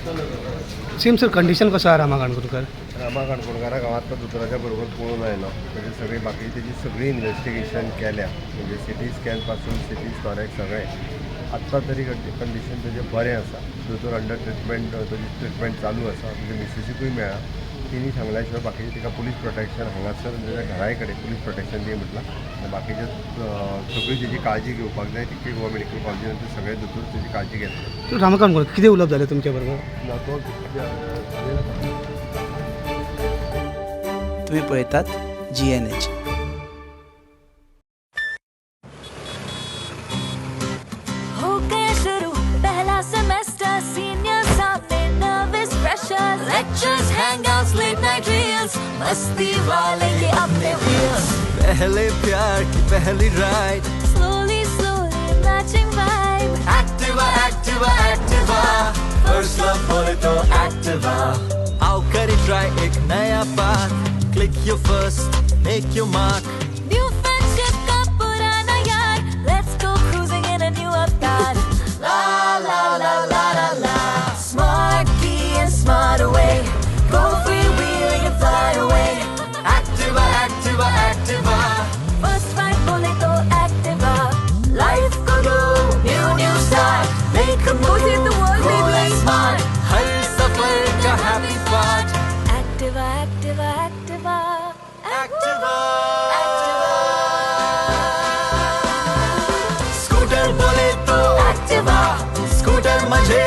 Same sir, condition कसो आहा रामा काणकोणकर? रामा काणकोणकाराक हांव आत्तां दोतोराच्या बरोबर पळोवन आयलो. तेजी सगळी बाकी तेजी सगळी इन्वेस्टिगेशन केल्या, म्हणजे सिटी स्कॅन पासून सिटी थॉरॅक्स सगळें. आत्तां तरी कंडिशन तेजें बरें आसा. दोतोर अंडर ट्रिटमेंट, तेजी ट्रिटमेंट चालू आसा. म्हणजे मिसेसीकूय मेळ्ळा. तिणी सांगल्या शिवाय बाकीचे तिका पुलीस प्रोटेक्शन हांगासर तेज्या घराय कडेन पुलीस प्रोटेक्शन दी म्हटलां आनी बाकीचे सगळी तेजी काळजी घेवपाक जाय ती गोवा मेडिकल कॉलेजीन सगळे दोतोर तेजी काळजी घेतले. रामा काणकोणकर कितें उलोवप जालें तुमच्या बरोबर? ना, तो तुम्ही पळयतात जीएनएच. हो गया शुरू पहला सेमेस्टर, सीनियर सामने nervous pressure, lectures, hangouts, late night reels, मस्ती वाले ये अपने व्हील्स. पहले प्यार की पहली ride. Slowly slowly matching vibe. Activa, Activa, Activa. First love बोले तो एक्टिवा. आओ करे ट्राई एक नया path. Click your first, make your mark. New friendship का पुराना यार, let's go cruising in a new avatar. La la la la la la, smart key and smart away, go freewheeling and fly away. Activa, Activa, Activa. First ride बोले तो Activa. Life co do new new start, make a Go save the world, move baby. Smart, हर सफर का happy part. Activa, Activa, Activa. Activa. Scooter बोले तो Activa. Scooter मजे